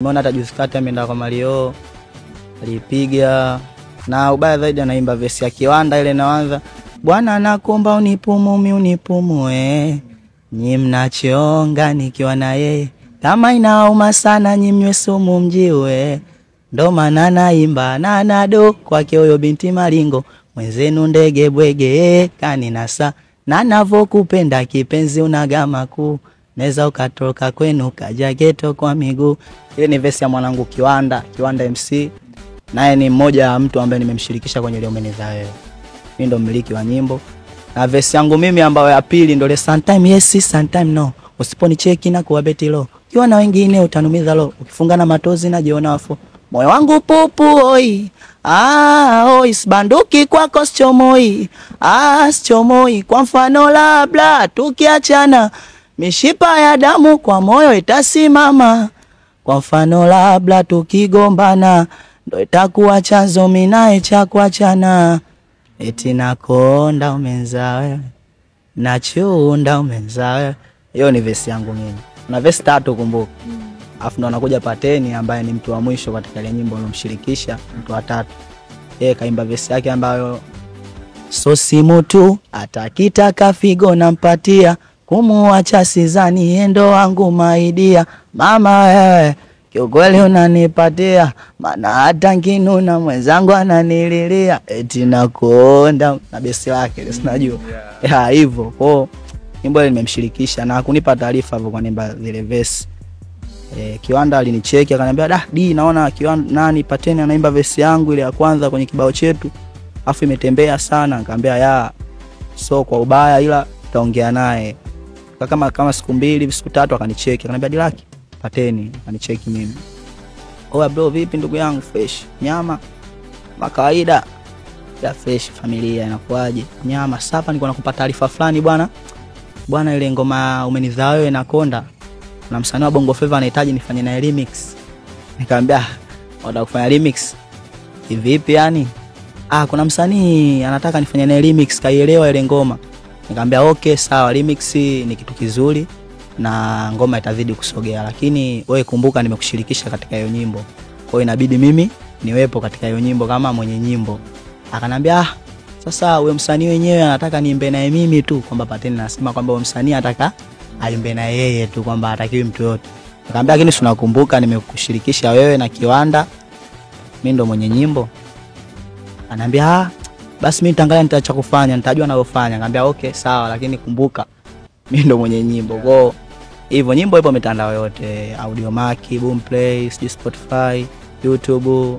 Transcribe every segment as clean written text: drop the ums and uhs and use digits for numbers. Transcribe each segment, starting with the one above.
Nimeona hata juzi kati ameenda kwa Mario alipiga, na ubaya zaidi anaimba verse ya Kiwanda ile inaanza, Bwana nakuomba unipumu mimi unipumue, nyi mnachonga nikiwa na yeye, kama inauma sana nyi mnywe sumu mjiwe, ndo maana naimba na nado kwake huyo binti Maringo, mwenzenu ndege bwege kaninasa, na navokupenda kipenzi unagama kuu, neza ukatoka kwenu kaja geto kwa miguu. Ile ni verse ya mwanangu Kiwanda, Kiwanda MC, naye ni mmoja wa mtu ambaye nimemshirikisha kwenye ile Umenidhaa Wewe. Mimi ndo mmiliki wa nyimbo. Na verse yangu mimi ambayo ya pili ndo ile sometime yes sometime no, usiponicheki na kuwa beti low, ukiwa na wengine utanumiza low, ukifunga na matozi najiona wafu, moyo wangu pupu oi, ah oi, sibanduki kwako sichomoi, ah sichomoi, kwa mfano labda tukiachana mishipa ya damu kwa moyo itasimama, kwa mfano labda tukigombana ndo itakuwa chanzo mimi naye cha kuachana, eti nakonda umenza wewe, nachunda umenza wewe. Hiyo ni verse yangu mimi. Na verse tatu kumbuka. Alafu ndo anakuja Pateni ambaye ni mtu wa mwisho katika ile nyimbo alomshirikisha, mtu wa tatu. Yeye kaimba verse yake ambayo so simu tu atakitaka figo nampatia, kumuacha sizani endo wangu maidia, mama wewe kiukweli unanipatia, maana hata nkinuna mwenzangu ananililia, eti nakuonda na besi lake ile sinajua. Ya hivyo. Kwa nyimbo ile nimemshirikisha na kunipa taarifa hapo kwa nimba zile verse. Kiwanda alinicheki akaniambia, da di naona Kiwanda nani Pateni anaimba verse yangu ile ya kwanza kwenye kibao chetu, afu imetembea sana. Nikamwambia ya so kwa ubaya ila taongea naye. Kama siku mbili siku tatu akanicheki akaniambia Dilaki Pateni akanicheki mimi. Oya bro vipi ndugu yangu, fresh nyama kama kawaida ya fresh, familia inakuaje nyama. Sasa nilikuwa nakupa taarifa fulani bwana. Bwana ile ngoma Umenidhaa Wewe na Konda, na msanii wa Bongo Flava anahitaji nifanye naye remix. Nikamwambia unataka kufanya remix vipi yani? Ah, kuna msanii anataka nifanye naye remix, kaielewa ile ngoma. Nikamwambia okay sawa, remix ni kitu kizuri na ngoma itazidi kusogea, lakini wewe kumbuka nimekushirikisha katika hiyo nyimbo, kwa hiyo inabidi mimi niwepo katika hiyo nyimbo kama mwenye nyimbo. Akanambia ah, sasa wewe msanii wenyewe anataka niimbe naye mimi tu, kwamba Pateni anasema kwamba wewe msanii anataka aimbe na yeye tu, kwamba hatakiwi mtu yote. Nikamwambia lakini tunakumbuka nimekushirikisha wewe na Kiwanda, mimi ndo mwenye nyimbo. Ananiambia ah, basi mimi nitaangalia nitacha kufanya, nitajua nalofanya. Nikamwambia okay sawa, lakini kumbuka mimi ndo mwenye nyimbo. Kwa hivyo nyimbo ipo mitandao yote, Audiomack, Boomplay, Spotify, YouTube,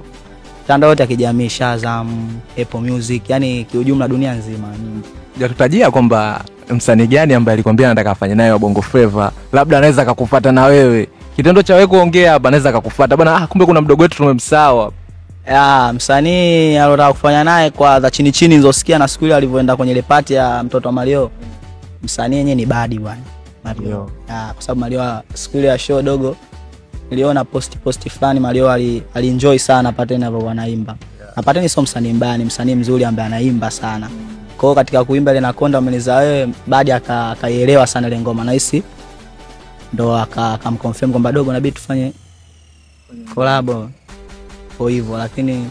mitandao yote ya kijamii, Shazam, Apple Music, yani kiujumla dunia nzima nyimbo. Hujatutajia kwamba msanii gani ambaye alikwambia anataka afanye naye wa Bongo Flava, labda anaweza akakufuata na wewe. Kitendo cha wewe kuongea hapa anaweza akakufuata bwana, ah kumbe kuna mdogo wetu tumemsawa. Ya, msanii alotaka kufanya naye kwa za chini chini nilizosikia na siku ile alivyoenda kwenye ile party ya mtoto wa Mario, msanii yenyewe ni Badi bwana. Mario. Ya, kwa sababu Mario siku ile ya show dogo niliona post fulani Mario alienjoy sana Pateni alipokuwa anaimba. Na Pateni sio msanii mbaya, ni msanii mzuri ambaye anaimba sana. Kwa hiyo katika kuimba ile Nakonda Umenidhaa Wewe, Badi akaielewa sana ile ngoma, na hisi ndo akamconfirm kwamba dogo inabidi tufanye collab. Kwa hivyo lakini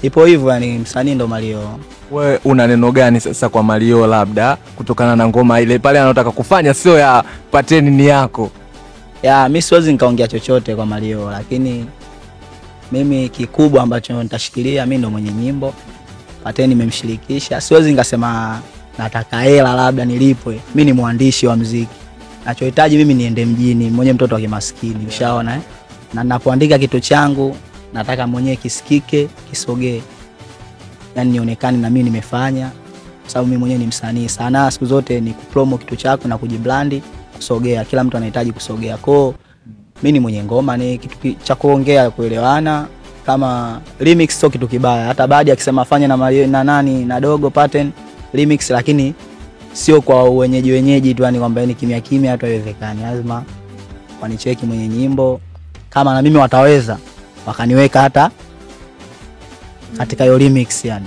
ipo hivyo yani, msanii ndo Mario. Wewe una neno gani sasa kwa Mario, labda kutokana na ngoma ile pale anataka kufanya sio ya Pateni ni yako? Ya mimi siwezi nikaongea chochote kwa Mario, lakini mimi kikubwa ambacho nitashikilia mimi ndo mwenye nyimbo. Pateni nimemshirikisha, siwezi nikasema nataka hela labda nilipwe. Mimi ni mwandishi wa muziki. Nachohitaji mimi niende mjini, mwenye mtoto wa kimaskini, ushaona eh? Na ninapoandika kitu changu nataka mwenyewe kisikike, kisogee. Yaani nionekane na mimi nimefanya, kwa sababu mimi mwenyewe ni msanii. Sanaa siku zote ni kupromo kitu chako na kujibrandi, kusogea. Kila mtu anahitaji kusogea. Kwa mimi ni mwenye ngoma, ni kitu cha kuongea, kuelewana. Kama remix sio kitu kibaya. Hata Badi akisema afanye na Mario na nani na dogo Pattern remix, lakini sio kwa wenyeji tu, yani kwamba ni kimya kimya hatuwezekani. Lazima wanicheki mwenye nyimbo, kama na mimi wataweza wakaniweka hata katika hiyo remix yani.